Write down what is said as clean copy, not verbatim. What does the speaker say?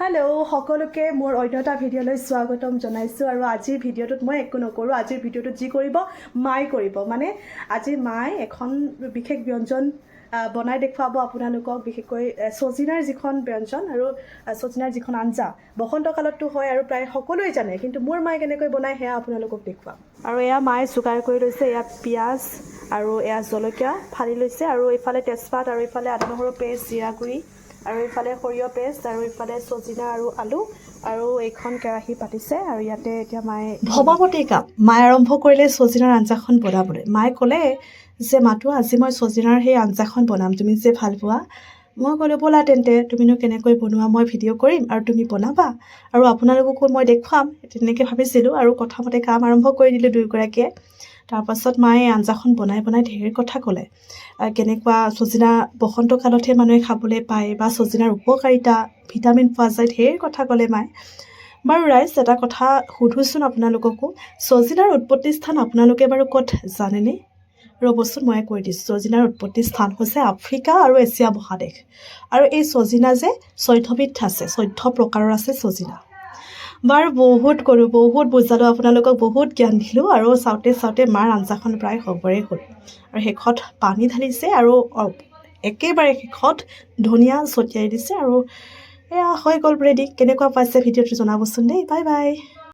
Hello' সকলোকে, মোৰ অন্য এটা ভিডিঅ'লৈ স্বাগতম জনাইছোঁ। আৰু আজিৰ ভিডিঅ'টোত মই একো নকৰোঁ। আজিৰ ভিডিঅ'টোত যি কৰিব মায়ে কৰিব। মানে আজি মায়ে এখন বিশেষ ব্যঞ্জন বনাই দেখুৱাব আপোনালোকক, বিশেষকৈ চজিনাৰ যিখন ব্যঞ্জন আৰু চজিনাৰ যিখন আঞ্জা বসন্ত কালততো হয় আৰু প্ৰায় সকলোৱে জানে, কিন্তু মোৰ মায়ে কেনেকৈ বনায় সেয়া আপোনালোকক দেখুৱাম। আৰু এয়া মায়ে যোগাৰ কৰি লৈছে। এয়া পিঁয়াজ আৰু এয়া জলকীয়া ফালি লৈছে আৰু এইফালে তেজপাত আৰু এইফালে আদা নহৰু পেষ্ট, জিৰা গুড়ি আৰু এইফালে সৰিয়হ পেষ্ট আৰু এইফালে চজিনা আৰু আলু আৰু এইখন কেৰাহী পাতিছে। আৰু ইয়াতে এতিয়া মায়ে ভবামতেই কাম মায়ে আৰম্ভ কৰিলে চজিনাৰ আঞ্জাখন বনাবলৈ। মায়ে ক'লে যে মাতো, আজি মই চজিনাৰ সেই আঞ্জাখন বনাম, তুমি যে ভাল পোৱা। মই ক'লোঁ, ব'লা তেন্তে, তুমিনো কেনেকৈ বনোৱা মই ভিডিঅ' কৰিম আৰু তুমি বনাবা আৰু আপোনালোককো মই দেখুৱাম, তেনেকৈ ভাবিছিলোঁ। আৰু কথামতে কাম আৰম্ভ কৰি দিলোঁ দুয়োগৰাকীয়ে। তাৰপাছত মায়ে আঞ্জাখন বনাই বনাই ঢেৰ কথা ক'লে, কেনেকুৱা চজিনা বসন্ত কালতহে মানুহে খাবলৈ পায় বা চজিনাৰ উপকাৰিতা, ভিটামিন পোৱা যায়, ঢেৰ কথা ক'লে মায়ে। বাৰু ৰাইজ, এটা কথা সোধোচোন আপোনালোককো, চজিনাৰ উৎপত্তি স্থান আপোনালোকে বাৰু ক'ত জানেনে? ৰ'বচোন, মই কৈ দিছোঁ। চজিনাৰ উৎপত্তি স্থান হৈছে আফ্ৰিকা আৰু এছিয়া মহাদেশ। আৰু এই চজিনা যে 14বিধ আছে, 14 প্ৰকাৰৰ আছে চজিনা। বাৰু, বহুত ক'লোঁ, বহুত বুজালোঁ আপোনালোকক, বহুত জ্ঞান দিলোঁ। আৰু চাওঁতে চাওঁতে মাৰ আঞ্জাখন প্ৰায় হ'বৰে হ'ল আৰু শেষত পানী ঢালিছে আৰু একেবাৰে শেষত ধনিয়া ছটিয়াই দিছে আৰু এয়া হৈ গ'ল ৰেডি। কেনেকুৱা পাইছে ভিডিঅ'টো জনাবচোন দেই। Bye bye.